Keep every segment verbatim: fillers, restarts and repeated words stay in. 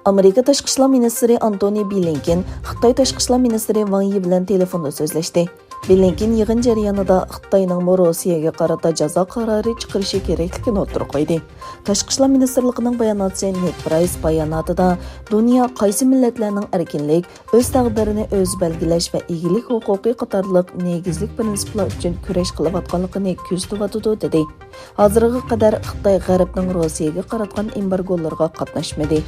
ئامېرىكا تاشقى ئىشلار مىنىستىرى ئانتونى بلىنكېن خىتاي تاشقى ئىشلار مىنىستىرى ۋاڭ يى بىلەن تېلېفوندا سۆزلەشتى. بلىنكېن يىغىن جەريانىدا خىتاينىڭمۇ روسىيەگە قارىتا جازا قارارى چىقىرىشى كېرەكلىكىنى ئوتتۇرىغا قويدى. تاشقى ئىشلار مىنىستىرلىقىنىڭ باياناتچىسى نېد پرايس باياناتىدا، دۇنيا قايسى مىللەتلەرنىڭ ئەركىنلىك، ئۆز تەقدىرىنى ئۆزى بەلگىلەش ۋە ئىگىلىك ھوقۇقى قاتارلىق نېگىزلىك پىرىنسىپلار ئۈچۈن كۈرەش قىلىۋاتقانلىقىنى كۆزىتىۋاتىدۇ، دېدى. ھازىرغا قەدەر خىتاي غەربنىڭ روسىيەگە قاراتقان ئېمبارگولىرىغا قاتناشمىدى.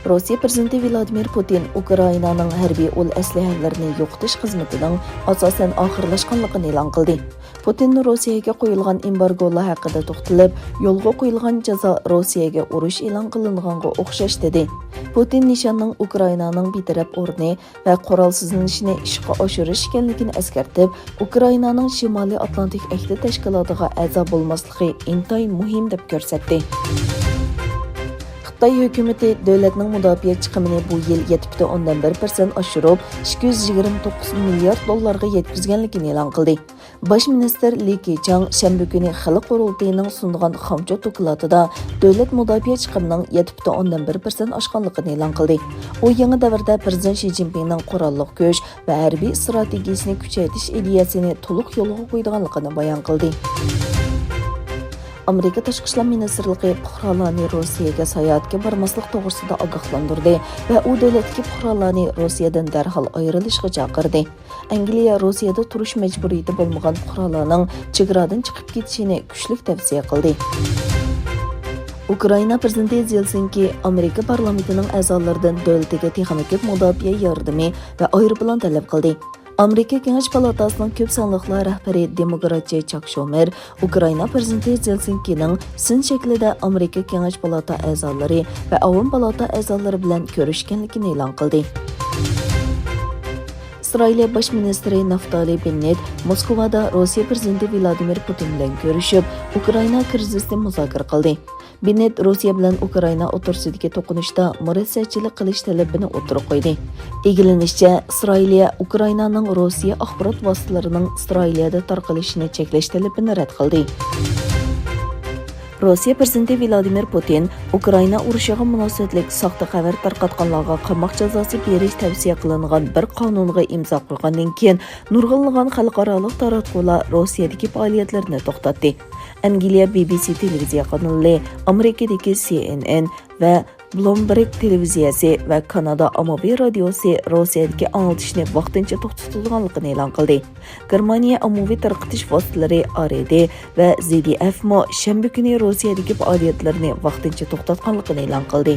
روسىيە پىرېزىدېنتى ۋلادىمىر پۇتىن ئۇكرائىنانىڭ ھەربىي ئۇل ئەسلىھەلىرىنى يوقىتىش خىزمىتىنىڭ ئاساسەن ئاخىرلاشقانلىقىنى ئېلان قىلدى. پۇتىن روسىيەگە قويۇلغان ئېمبارگولار ھەققىدە توختىلىپ، يولغا قويۇلغان جازا روسىيەگە ئۇرۇش ئېلان قىلىنغانغا ئوخشاش، دېدى. پۇتىن نىشاننىڭ ئۇكرائىنانىڭ بىتەرەپ ئورنى ۋە قورالسىزلىنىشىنى ئىشقا ئاشۇرۇش ئىكەنلىكىنى ئەسكەرتىپ، ئۇكرائىنانىڭ شىمالىي ئاتلانتىك ئەھدى تەشكىلاتىغا ئەزا بولماسلىقى ئىنتايىن مۇھىم، دەپ كۆرسەتتى. خىتاي ھۆكۈمىتى دۆلەتنىڭ مۇداپىئە چىقىمىنى بۇ يىل يەتتە پۈتۈن ئوندىن بىر پىرسەنت ئاشۇرۇپ، ئىككى يۈز يىگىرمە توققۇز مىليارد دوللارغا يەتكۈزگەنلىكىنى ئېلان قىلدى. باش مىنىستىر لى كېچاڭ شەنبە كۈنى خەلق قۇرۇلتىيىنىڭ سۇنغان خامچوت دوكلاتىدا دۆلەت مۇداپىئە چىقىمىنىڭ يەتتە پۈتۈن ئوندىن بىر پىرسەنت ئاشقانلىقىنى ئېلان قىلدى. ئۇ يېڭى دەۋردە پىرېزىدېنت شى جىنپىڭنىڭ قوراللىق كۈچ ۋە ھەربىي ئىستراتېگىيىسىنى كۈچەيتىش ئىدىيەسىنى تولۇق يولغا قويىدىغانلىقىنى بايان قىلدى. ئامېرىكا تاشقى ئىشلار مىنىستىرلىقى پۇقرالارنى روسىيەگە ساياھەتكە بارماسلىق توغرىسىدا ئاگاھلاندۇردى ۋە ئۇ دۆلەتتىكى پۇقرالارنى روسىيەدىن دەرھال ئايرىلىشقا چاقىردى. ئەنگلىيە روسىيەدە تۇرۇش مەجبۇرىيىتى بولمىغان پۇقرالارنىڭ چېگرادىن چىقىپ كېتىشىنى كۈچلۈك تەۋسىيە قىلدى. ئۇكرائىنا پىرېزىدېنتى زېلېنسكىي ئامېرىكا پارلامېنتىنىڭ ئەزالىرىدىن دۆلىتىگە تېخىمۇ كۆپ مۇداپىئە ياردىمى ۋە ئايروپىلان تەلەپ قىلدى. ئامېرىكا كېڭەش پالاتاسىنىڭ كۆپ سانلىقلار رەھبىرى دېموكراتچى چاك شومېر ئۇكرائىنا پىرېزىدېنتى زېلېنسكىينىڭ سىن شەكلىدە ئامېرىكا كېڭەش پالاتا ئەزالىرى ۋە ئاۋام پالاتا ئەزالىرى بىلەن كۆرۈشكەنلىكىنى ئېلان قىلدى. ئىسرائىلىيە باش مىنىستىرى نافتالى بېننېت موسكۋادا روسىيە پىرېزىدېنتى ۋلادىمىر پۇتىن بىلەن كۆرۈشۈپ، ئۇكرائىنا كىرىزىسىنى مۇزاكىرە قىلدى. بېننېت روسىيە بىلەن ئۇكرائىنا ئوتتۇرىسىدىكى توقۇنۇشتا مۇرەسسەچىلىك قىلىش تەلىپىنى ئوتتۇرىغا قويدى. ئىگىلىنىشىچە، ئىسرائىلىيە ئۇكرائىنانىڭ روسىيە ئاخبارات ۋاسىتىلىرىنىڭ ئىسرائىلىيەدە تارقىلىشىنى چەكلەش تەلىپىنى رەت قىلدى. روسىيە پىرېزىدېنتى ۋلادىمىر پۇتىن ئۇكرائىنا ئۇرۇشىغا مۇناسىۋەتلىك ساختا خەۋەر تارقاتقانلارغا قاماق جازاسى بېرىش تەۋسىيە قىلىنغان بىر قانۇنغا ئىمزا قويغاندىن كېيىن، نۇرغۇنلىغان خەلقئارالىق تاراتقۇلار روسىيەدىكى پائالىيەتلىرىنى توختاتتى. ئەنگلىيە بى بى سى تېلېۋىزىيە قانىلى، ئامېرىكىدىكى سى ئېن ئېن ۋە بلومبېرگ تېلېۋىزىيەسى ۋە كانادا ئاممىۋى رادىيوسى روسىيەدىكى ئاڭلىتىشنى ۋاقتىنچە توختىتىدىغانلىقىنى ئېلان قىلدى. گېرمانىيە ئاممىۋى تارقىتىش ۋاسىتىلىرى ئا رې دې ۋە زې دې ئېفمۇ شەنبە كۈنى روسىيەدىكى پائالىيەتلىرىنى ۋاقتىنچە توختاتقانلىقىنى ئېلان قىلدى.